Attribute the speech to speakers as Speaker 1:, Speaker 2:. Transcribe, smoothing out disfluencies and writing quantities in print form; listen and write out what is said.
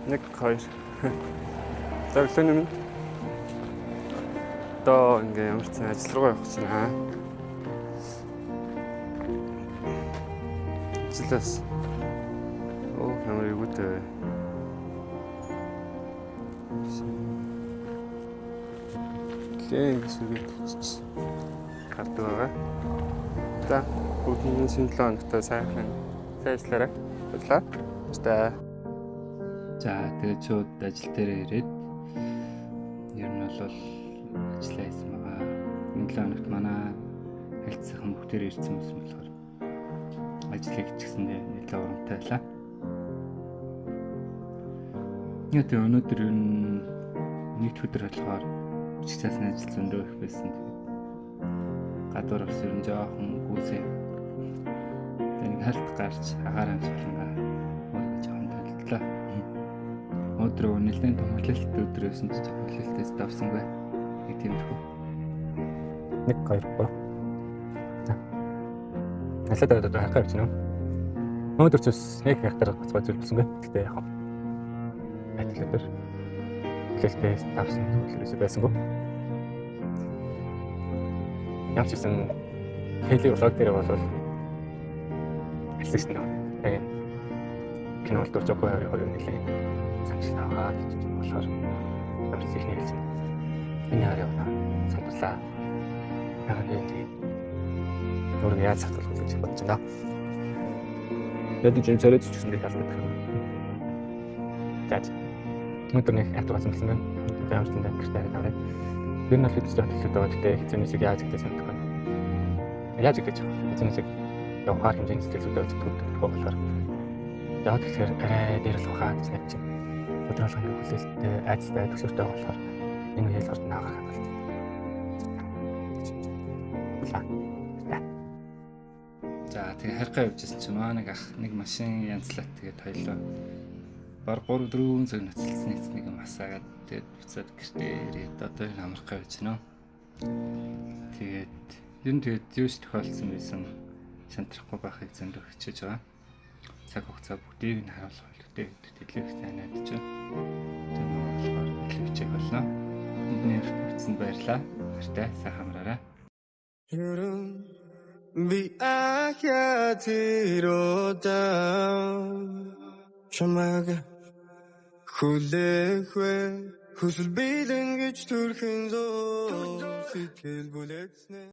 Speaker 1: 1 2. За өглөөний минь. Одоо ингээ ямар ч сан ажил руугаа явах гэж байна. Ажлаас. Оо ямар эвгүйтэй вэ? Лээ ингэ сүгээд тавьчих. Гардаг байгаа. За бүгдний шинэ 7 хоногтой сайхан сайн ажиллаарай. Баярлалаа. Баяртай.
Speaker 2: За тэгээд шууд ажил дээрээ ирээд ер нь бол ажиллаа хийсэн байгаа. Энэ 7 хоногт манай хэлцсэн бүгдээр ирсэн байсан болохоор ажлыг хийчихсэндээ нэлээд урамтай байлаа. Яг тэгээд өнөөдөр ер нь нэг өдөр болохоор бичих цаасны ажил зөндөө их байсан. Тэгээд гадуур бас ер нь жоохон гүйцээ. Тэгээд нэг хальт гарч агаар амьсгалангаа өөрөө жоохон толдлоо. Өнөөдөр нэлээд том хүлээлттэй өдөр байсан ч жоохон хүлээлтээс давсангүй. Нэг тиймэрхүү.
Speaker 1: 1 2 3. За. Алаад одоо харахаар явж байна. Өнөөдөр ч бас нэг хектар гоцгой зүйл болсон байх. Гэхдээ яг ажил өдөр хүлээлтээс давсан зүйл байсангүй. Ямар ч гэсэн хели влог дээр бол хэлсэн шин. Тэгээд кино бол Жоко хоёр нэлээд санчлаа байгаа гэж болохоор ямар ч ихний хэлсэн. Энэ хараа явна. Сандарлаа. Яг тэгээд өөрөө яаж сахтах вэ гэж бодож байна. Тэгээд жим царайд ч гэсэн би алддаг. За. Өнөөдөр нэг авто гацсан байсан байна. Тэгээд ямар ч юм гэртээ хараад аваад. Ер нь бол хэдэн хөтөлбөртэй байгаа. Гэтэ хэзээ яаж гэдэг санагдахгүй. Яаж гэдэг ч хэзээ явахаар хэмжээний сэтгэл зүйтэй болж чадахгүй болохоор яваад гэхээр арай дээр л ухаа гэж найдаж байна. Өдөр болгон ингэ хүлээлттэй, айцтай, төсөөртэй болохоор энэ үеэл орд наагаар хадгалж.
Speaker 2: За тэгээ харьгаа явж ирсэн чинь маа нэг ах нэг машин янзлаад тэгээд хоёлоо баг 3 4 цаг ноцлсон эцэг нэг юм асаагаад тэгээд буцаад гэртээ ирээд одоо энэ амрах гэж байна. Тэгээд ер нь тэгээд юу ч тохиолдсон байсан шантрахгүй байхыг зөндөө хичээж байгаа. Цаг хугацаа бүгдийг нь харуулах хэрэгтэй гэдэгт илүү их сайн найдаж байна. Тэр нь болохоор илүү хичээх болно. Бидний хүртсэнд баярлалаа. Баяртай сайхан амраарай.
Speaker 3: Би ахятиродам чамаг хүлээхвэ хүсэл бэлэн гэж төрхөн зөө сэтгэл бүлээцнэ.